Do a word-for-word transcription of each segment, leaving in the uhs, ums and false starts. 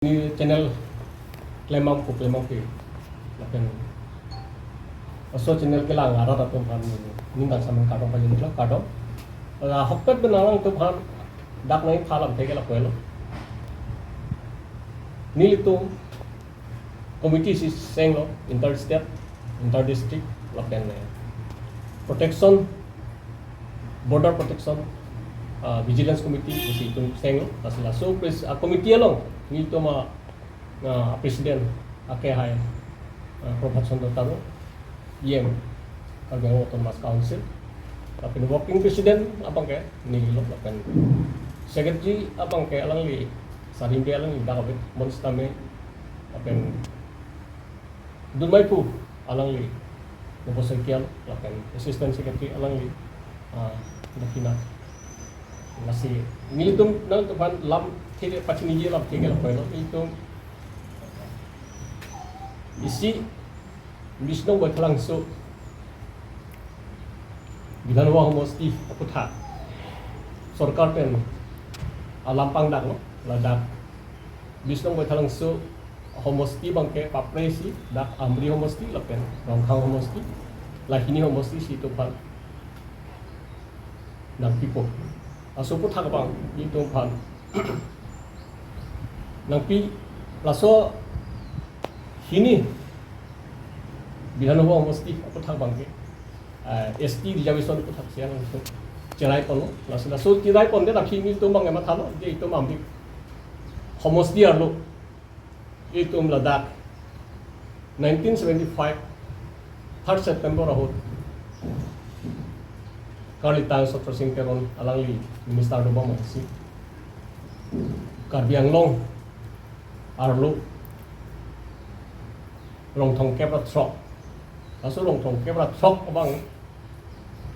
Ni channel klem abang pu klem abang pu. Lapen laso channel kelang arat atum aphan neli ning kangsam kardom pajirlo, kardom. Ahokpet pen alangtum aphan dak nangpha alamthe ke lapu helo. Nelitum committee isi chenglo, inter state, inter district, lapen, eh, protection, border protection, ah, vigilance committee isi itum chenglo. Lasi laso pres-, ah, committee along nelitum a, ah, president ake hai, ah, Prabhat Chandra Taro, E M, Karbi Anglong Autonomous Council. Lapen working president abang ke neli lo, lapen secretary abang ke alangli, Sarimbe alangli dak ave, bonsitame, lapen dunmaipu alangli, Nobo Saikia, lapen assistant secretary alangli, ah, Dakhina. Lasi nelitum nangtum aphan lamthe pachiniji alamthe ke lapu helo, nelitum isi Bish Nong Baithalangso Bidhan Sabha homosti aputhak sorkar pen alam pangdaklo, ladak Bish Nong Baithalangso homosti abang ke papre isi, dak Amri homosti lapen Rongkhang homosti, la hini homosti si itum aphan nangpipo. Laso aputhak abang itum aphan nangpi, laso hini Bidhan Sabha homosti aputhak abang ke, eh, S T reservation aputhak si alangtum cherai ponlo. Laso, laso cherai pondet aphi nelitum abang mathalo, je itum Amri homosti arlo itum ladak nineteen seventy-five third September ahut Karlitang Chandra Sing Teron alangli minister dobom masi Karbi Anglong arlo rong thomkep ra throk, laso rong thomkep ra throk abang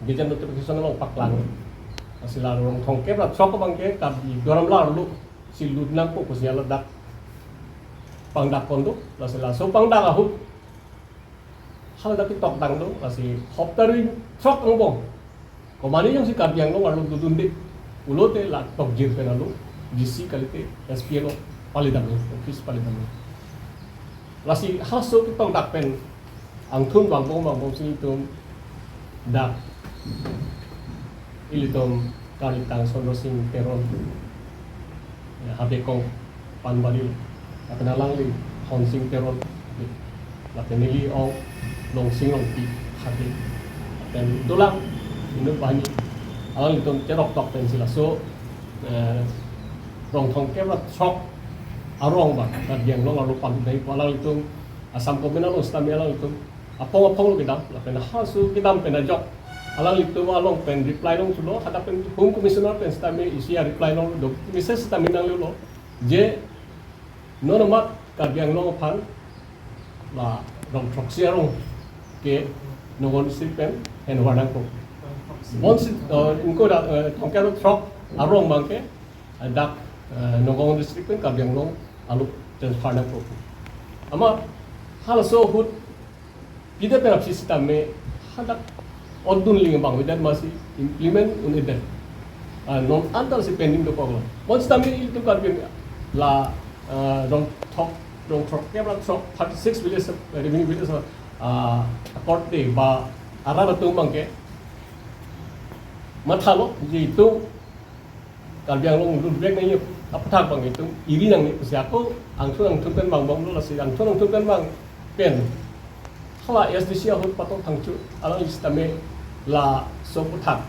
gazette notification along paklang. Lasi la rong thomkep ra throk abang ke Karbi Duar Amla arlo si lut nangpo pusi ladak pangdak pon do. Lasi laso pangdak ahut haladak ketok dang do. Lasi hopta ri throk angbong komane jongsi Karbi Anglong arlo dodunde pulote la tokjir pen alo D C kalite S P along palidamlo, office palidamlo. Lasi halaso ketok dak pen angthun vangbom vangbom si itum dak ilitum Karlitang Chandra Sing Teron, ya, Habe Kong Panbari, lapen alangli Hon Sing Teron, lapen neli ong Long Sing Rongpi Habe, lapen dolang inut banghini, alanglitum cherok tok pen si laso, eh, rong thomkep ra throk arong abang Karbi Anglong arlo palut nangji pu alanglitum Assam government along sitame alanglitum apong apong lo kedam, lapen halaso kedam pen ajok alanglitum along pen reply longthulo, hadak pen Home Commissioner pen sitame isi a-reply longlo, message sitame nanglelo, je non amat Karbi Anglong aphan la rong throksi arong ke Nagaon District pen henvar nangpo. Bonsi, eh, ingkoi ra, eh, thomkep ra throk arong abang ke, eh, dak, eh, Nagaon District pen Karbi Anglong alo transfer nangpo. Amat halaso ahut pide pen aphi sitame hadak odun ling abang avedet masi implement un-edet. Ah, non antar si pending dokoklo. Bonsitame ilitum Karbi la, ah, rong thok, rong throkkep ra throk, thirty-six village, revenue village, ah, akorte ba arat atum abang ke mathalo, je itum Karbi Anglong lutbek nangji aputhak abang itum iri nangji pusi ako angthun angthun pen vangbomlo. Lasi angthun angthun pen vang pen hala A S D C ahut Patong Phangcho alangli sitame laso aputhak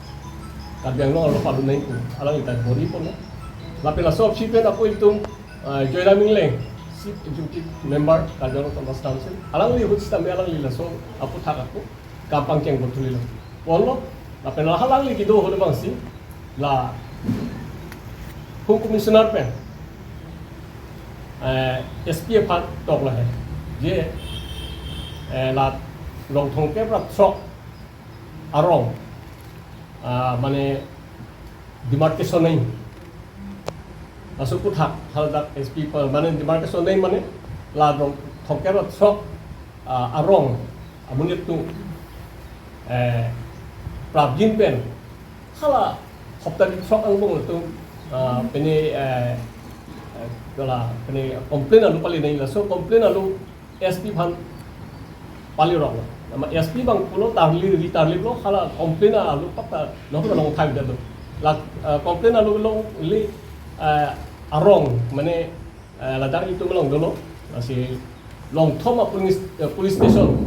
Karbi Anglong arlo palut nangji pu alangli ta bor-i ponlo. Lapen laso aphi pen ako itum, ah, Joyram Engleng, Chief Executive Member Karbi Anglong Autonomous Council, alangli ahut sitame alangli laso aputhak ako kam pangcheng bor thulilo. Ponlo, lapen la alangli kedo ahut abang si la Home Commissioner pen, eh, S P aphan toklo he, je, eh, la rong thomkep ra throk arong, ah, mane demarcation nangji. Laso aputhak haladak S P aphan mane demarcation nangji mane la rong thomkep ra throk, ah, arong amonit atum, eh, prapjin pen hala hopta ri throk angbong atum, ah, pine, eh, Hala, kene complain alu pali nangji, laso complain alu S P aphan pali rok. Nama S P abang pulo tarli, ri tarli lo, hala complain alu pakta, no, no, long time dalo. La, eh, complain alu longle, eh, arong, mane, eh, ladak itum along dolo, lasi Longthom a police, eh, police station,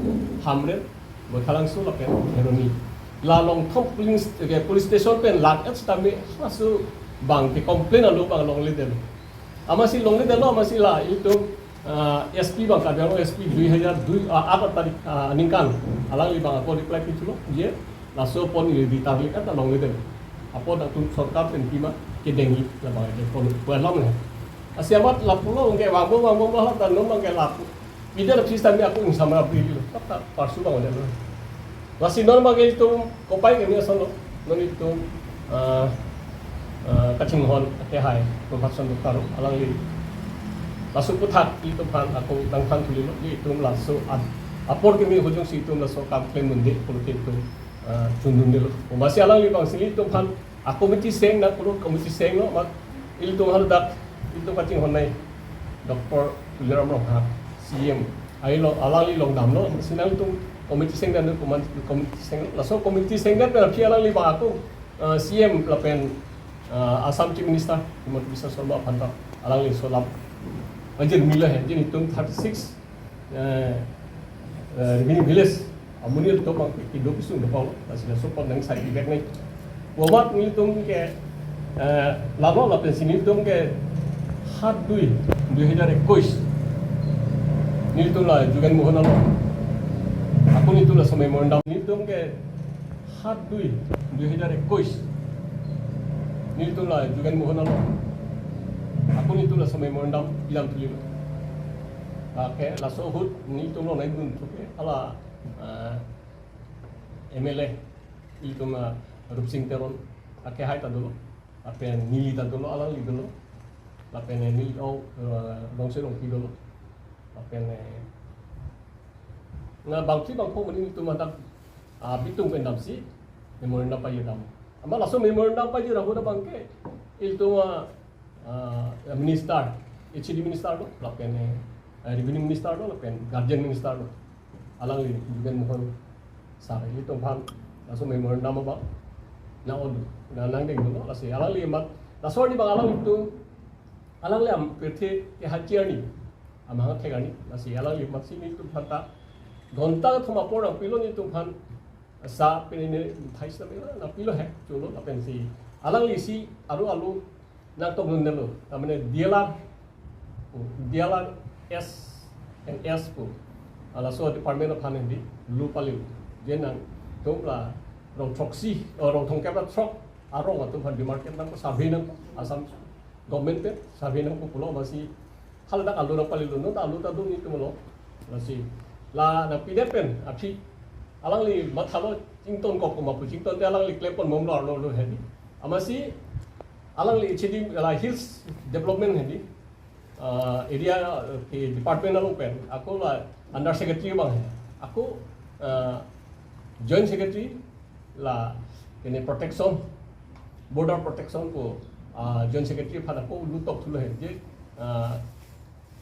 Hamren, Baithalangso lapen Kheroni. La Longthom police, eh, police station pen lak-et sitame laso abang ke complain alu abang longledetlo. Amatsi longledetlo, amatsi la itum, ah, S P abang, Karbi Anglong S P dui hajar dui, ah, aat tarik, ah, aningkan alangli abang ako reply pithulo, je laso apot neli ri tarli kata longledetlo. Apot atum sorkar pen pima kedengji labang ke pon pualam le. Lasi amat lapulo ke vangbom vangbom, hala ta non abang ke lapu. Pida la sitame ako ingsamra prilo. Pakta parsu abang le. Lasi non abang ke itum kopai keme ason lo. Non itum, ah, ah, kachinghon akehai Prabhat Chandra Taro alangli laso aputhak itum aphan ako nangthan thulilo, itum laso ad-, apor keme ahut jongsi itum laso kam klem unde pulote itum, ah, chundundelo. Amatsi alangli abang si itum aphan a committee seng nang pulo, committee senglo, amat ilitum haladak, ilitum kachinghon nai Doctor Tuliram Ronghang, C M, ai lo, alangli along damlo, amatsi nangtum committee sengdam, committee senglo, laso committee sengdam pen aphi alangli abang ako, eh, C M lapen, eh, Assam Chief Minister Himanta Biswa Sarma aphan ta alangli laso alam ajir milo he, je itum thirty six, eh, eh, revenue village amonit atum abang kedo kesung dopang, lasi laso apot nang sai bibek nai. Pu amat nelitum ke, eh, lalo lapen si nelitum ke সাত দুই দুই হাজাৰ একৈশ, nelitum la Jugen Mohan alo. Ako nelitum laso memorandum, nelitum ke সাত দুই দুই হাজাৰ একৈশ, nelitum la Jugen Mohan alo. Ako nelitum laso memorandum pilam thulilo. Lake laso ahut nelitum along nangdun thu ke hala, ah, M L A, ilitum, ah, Rupsing Teron, akehai ta dolo, lapen neli ta dolo, alangli dolo, lapen, eh, neli o, eh, Rongse Rongpi dolo, lapen, eh, na bangphli bangpho amonit itum hadak, ah, bitung pen damsi memorandum pajir dam. Amat laso memorandum pajir ahut abang ke ilitum, ah, ah, minister, H A D minister lo, lapen, eh, revenue minister lo, lapen guardian minister lo. Alangli Jugen Mohan sir, ilitum aphan laso memorandum abang nang-odu, nang, nangdengdunlo, lasi alangli amat, laso arni abang alanglitum, alangli am pirthe kehachir arni, amahang thek arni, lasi alangli amatsi nelitum aphan ta ghonta kethom apor nangpilo, nelitum aphan sa pini ne thais na pilo, nangpilo he, cholo, lapen si alangli si aru alu nangtokdunlo, ta mane D L R, D L R S and S pu, ah, laso department aphan hedi lu pali, je nangtum la rong throksi, oh, rong thomkep ra throk arong atum aphan demarcate nangpo, survey nangpo, Assam government pen survey nangpo pulo, amatsi haladak alu nangpalilo, non ta alu ta do nelitum along. Lasi la nangpidet pen aphi alangli mathalo, chington kok ma pu, chingtonte alangli klemponbomlo arlo lo hedi. Amatsi alangli H A D la Hills Development hedi, ah, area, eh, ke department along pen ako la under secretary abang he. Ako, ah, joint secretary la kene protection, border protection pu, ah, joint secretary aphan ako lu tokthulo he, je, ah,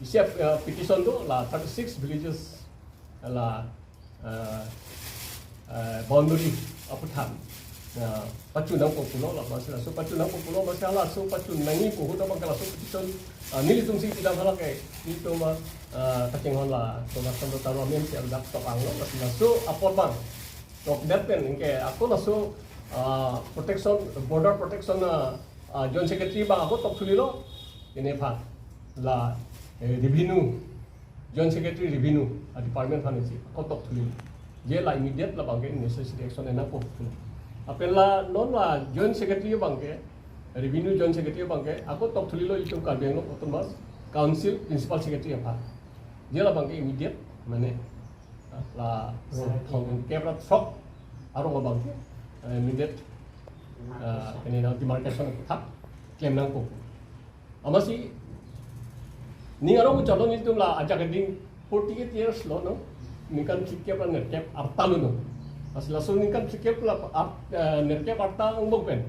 isi ap-, ah, petition do la thirty six villages la, ah, ah, boundary aputhak, ah, pachun nangpo pulo, la amatsi laso pachun nangpo pulo, amatsi laso pachun nangji pu ahut abang ke laso petition, ah, nelitum si pidam hala ke, nelitum, ah, kachinghon la Prabhat Chandra Taro amen si ladak tok anglo, amatsi laso apor abang tokdet pen anke ako laso, ah, protection, border protection, ah, ah, joint secretary abang ako tokthulilo, kene aphan la, eh, revenue, joint secretary revenue, ah, department aphan si ako tokthulilo, je la immediate labang ke necessary action nangpo pulo. Lapen la non la joint secretary abang ke, revenue joint secretary abang ke ako tokthulilo itum Karbi Anglong Autonomous Council principal secretary aphan, je labang ke immediate, mane la rong thomkep ra throk arong abang ke, eh, immediate, ah, kene nang demarcation aputhak klem nangpo. Amatsi ning arong chalo, nelitum la ajak ading forty eight years lo, no? Ningkan thrikep ra nerkep arta lo, no? Amatsi laso ningkan thrikep ra ar-, eh, nerkep arta angbong pen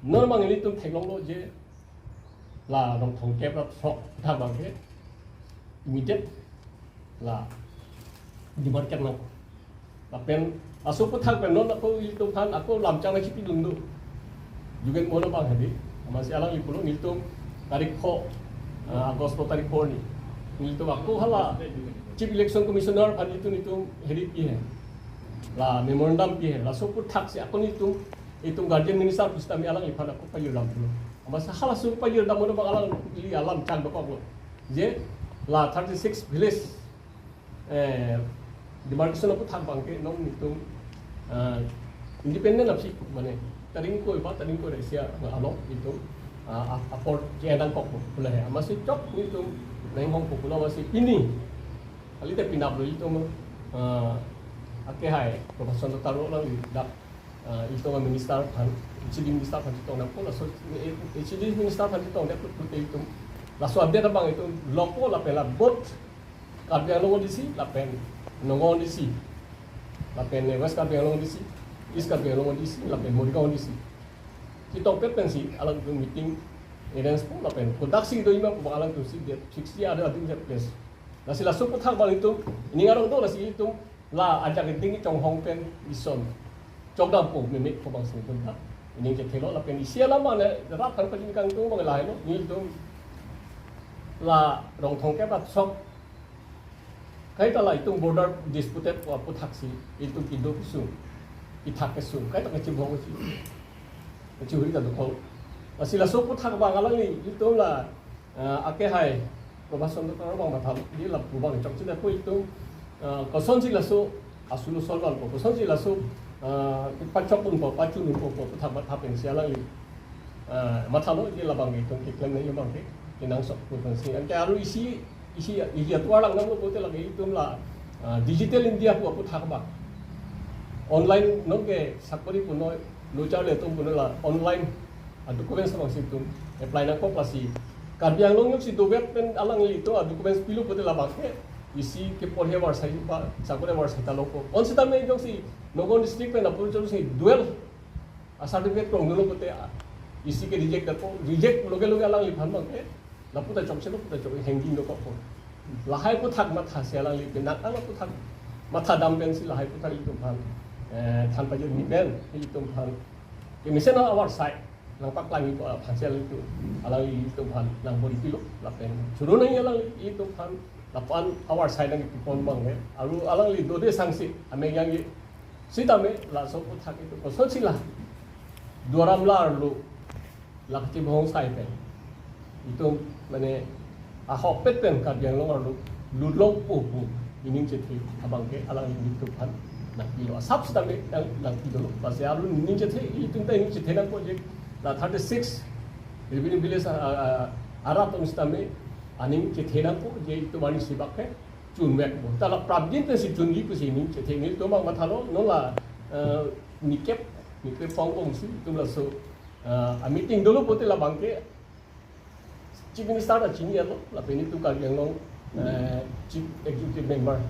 non abang nelitum theklonglo je La Rongthongkep ra throk aputhak abangke immediate la demarcate nang. Lapen laso aputhak pen non ako ilitum aphan ako lamchang nangchipidun do. Jugen Mohan abang hedi. Amatsi alangli pulo nelitum tarik pho, ah, August pho tarik pho arni. Nelitum ako hala Chief Election Commissioner aphan nelitum, nelitum hedi pihe. La memorandum pihe. Laso aputhak si ako nelitum, itum guardian minister pusitame alangliphan ako payirdam pulo. Amatsi halaso payirdam mono abang alangli alamchang dokoklo. Je la thirty-six village, eh, demarcation aputhak abangke non nelitum, ah, independent aphi mane taring koi ba taring koi Russia along itum, ah, ap-, apor je nangkokpo pulo he. Amatsi chok nelitum nanghongpo pulo amatsi pini. Kalite pinaplo itum, ah, akehai Prabhat Chandra Taro alangli dak, ah, itum minister aphan, H A D minister aphan chetong nangpo laso, eh, H A D minister aphan chetong nangpo pulote itum laso update abang itum longpo lapen la both Karbi Anglong D C, lapen Nagaon D C, lapen, eh, West Karbi Anglong D C, East Karbi Anglong D C, lapen Morigaon D C. Chetongpet pensi alangtum meeting arrange po lapen kodaksi do ima pu alangtum si date sixty ada adim date place. Lasi laso aputhak abang itum ining arong do lasi itum la ajak itum chonghong pen ison chokdampo meme ko abang si itum ta ining chethelo lapen isi alam mane rat aphan pajin kangtung abang lahelo nelitum la Rongthongkep ra throk. Kaita la itum border disputed pu aputhak si itum kedo kesung, kethak kesung, kaita kachibong si kachihuri ta dokok. Lasi laso aputhak abang alangli itum la, eh, akehai Prabhat Chandra Taro abang mathalo, di lapu abang chokche dapo itum, eh, kosonsi laso asulo solvanpo, kosonsi laso, eh, pachokdunpo, pachununpo pu aputhak matha pensi alangli, eh, mathalo, di labang itum keklem nangji abangke kenangsot pu pensi. Anke aru isi isi, isi atovar lang nanglo pulote lake itum la, ah, Digital India pu aputhak abang. Online nonke sakori punoi, lo charli atum punoi la online, ah, documents abang si itum apply nangkok lasi. Karbi Anglong ajoksi dovet pen alanglitum, ah, documents pilo pulote labangke isi keporhe avarsai ba sakori avarsai ta longpo. Bonsitame ajoksi Nagaon district pen apor ajoksi dual, ah, certificate krongdunlo pulote, ah, isi ke reject dapo, reject loge loge alangliphan abangke lapu ta chokche, lapu ta chok hangding dokokpo. Lahai aputhak matha si alangli penang ala aputhak matha dam pensi lahai aputhak itum aphan, eh, than pajirmi pen itum aphan kemesen avarsai nangpaklangji pu aphan si alangli itum, alangli itum aphan nangbor-i pilo lapen choro nangji alangli itum aphan lapu-an avarsai nangkepon abangke aru alangli dode sangsi ameng jangji sitame laso aputhak itum kosonsi la Duar Amla arlo la kachibong sai pen itum mane ahokpet pen Karbi Anglong arlo lutlongpo pu ining chethe abangke alangli itum aphan nangpilo, asap sitame nang, nangpidolo. Lasi arlo ining chethe itum ta ining chethe nangpo je la thirty-six revenue village, ah, ah, ah, arat atum sitame aning chethe nangpo je itum arnisi abangke chunvekpo. Ta la prapjin pensi chunji pusi ining chethe, nelitum abang mathalo, non la, eh, nikep, nikep pong pong si itum laso, eh, a-meeting dolo pulote labangke Chief Minister ta chini alo, lapen itum Karbi Anglong, eh, Chief Executive Member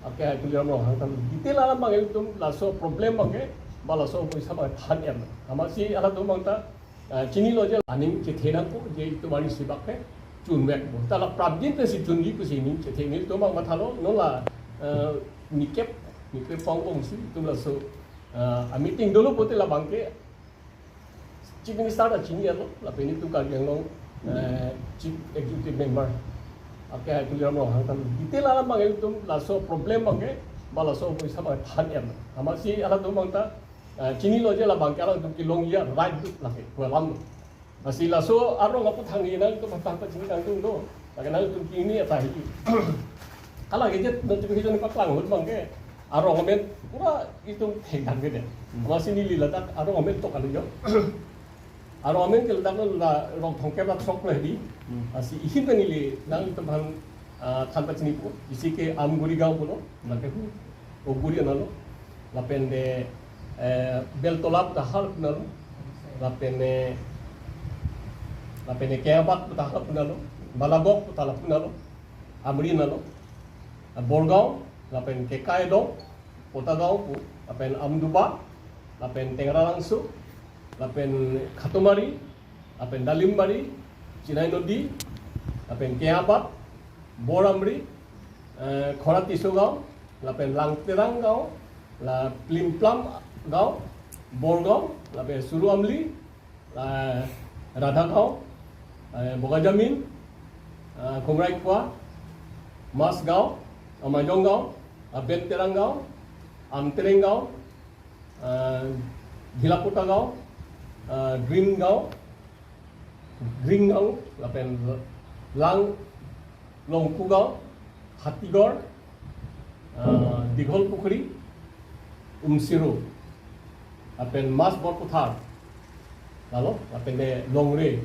akehai Tuliram Ronghang ta detail alam abang itum laso problem abangke ba laso poisa abang than-et. Amatsi halatum abang ta, ah, chinilo je aning chethe nangpo je itum arnisi abangke chunvekpo. Ta la prapjin pensi chunji pusi ining chethe, nelitum abang mathalo, non la, eh, nikep, nikep pong pong si itum laso, eh, a-meeting dolo pulote labangke Chief Minister ta chini alo, lapen itum Karbi Anglong, eh, Chief Executive Member akehai Tuliram Ronghang ta detail alam abang itum laso problem abangke ba laso poisa abang than-et. Amatsi halatum abang ta, eh, chinilo je labangke alangtum kelongji a-right do lake pu alam do. Lasi laso arong aputhak neli nangtum aphan pachini kangtung do. Lake nangtum kini ata hi. Hala gazette notification paklang ahut abangke arong amen pura itum thekdam ke de. Hmm. Amatsi neli ladak arong amen tok kali jo. Arong amen ke ladak lo la Rongthongkep ra throk lo hedi. Hmm. Lasi ihin ta neli nangtum aphan, ah, than pachinipo. Isi ke Amguri gaon pulo, lake hu Oguri analo. Lapen de, eh, Beltola pu ta halapu analo. Lapen, eh, lapen de Kebak pu ta halapu analo. Balagok pu ta lapu analo. Amri analo. Ah, Borgaon, lapen Kekaidong, Potagaon pu, lapen Amduba, lapen Tengralangso, lapen Khatomari, lapen Dalimbari, Chinai Nodi, lapen Keabat, Bor Amri, eh, Khora Tisso Gaon, lapen Langterang Gaon, la Plimplam Gaon, Borgaon, lapen Suru Amli, la Radha Gaon, eh, Bogajamin, eh, Khumrai Khua, Mas Gaon, Amajong Gaon, Aben Terang Gaon, Amtereng Gaon, eh, Dhilapota Gaon, eh, Green Gaon, Green Gaon, lapen Lang Longku Gaon, Hatigor, eh, Dighol Pukhri, Umsiru, lapen Mas Borputhar, lalo, lapen de Longre,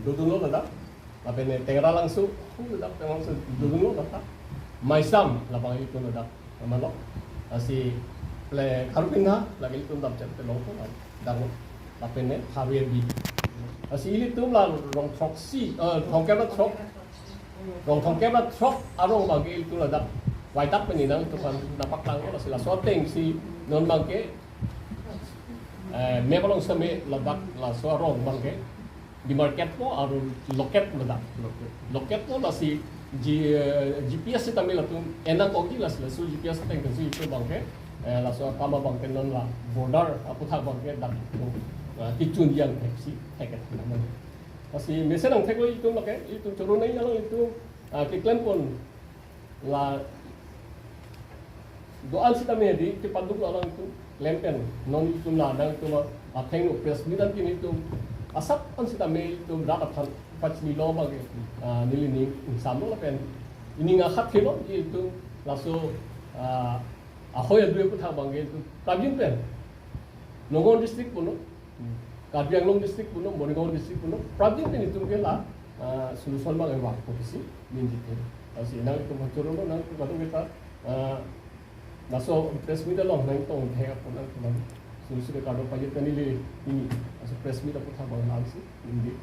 dodunlo ladak, lapen de Tengra Langso, hu ladak Tengra Langso, dodunlo ladak, Maisam, labang ilitum ladak, namalo, lasi le Kharupinha, lake ilitum dam chet te Longko, ladak lo, lapen de Kharuebi. Lasi ilitum la rong throksi, eh, rong kep ra throk, rong throksi kep ra throk arong abangke ilitum ladak, waidak pen inang ilitum kan dapat lang, lasi laso atengsi non abangke, eh, map along seme ladak laso arong abangke demarcate po aru locate ladak. Locate po lasi G-, eh, G P S sitame latum enang kogi lasi laso G P S ateng pensi ilitum abangke, eh, laso akam abangke non la border aputhak abangke dak, eh, kechun jang theksi thek-et naman. Lasi mesen angthek lo ilitum lake, ilitum choro nai alang ilitum, ah, keklem pon la do-an sitame di kepaduk lo alangtum klem pen non ilitum la nangtum athengno press meet an pen ilitum asap an sitame ilitum rat aphan pachini lo abang, ah, neli ning ingsamlo lapen ining akhat thelo ilitum laso, ah, ahoi adui aputhak abangke ilitum prapjin pen Nagaon district punon, Karbi Anglong district punon, Morigaon district punon, prapjin pen ilitum ke la, ah, solution abang vangpo pusi ningje ke. Lasi nangtum kachoro lo, nangtum kadokave ta, ah, laso press meet along nangtong thek apot nangtum solution kado pajir kani le ini. Laso press meet aputhak abang lamsi ningje.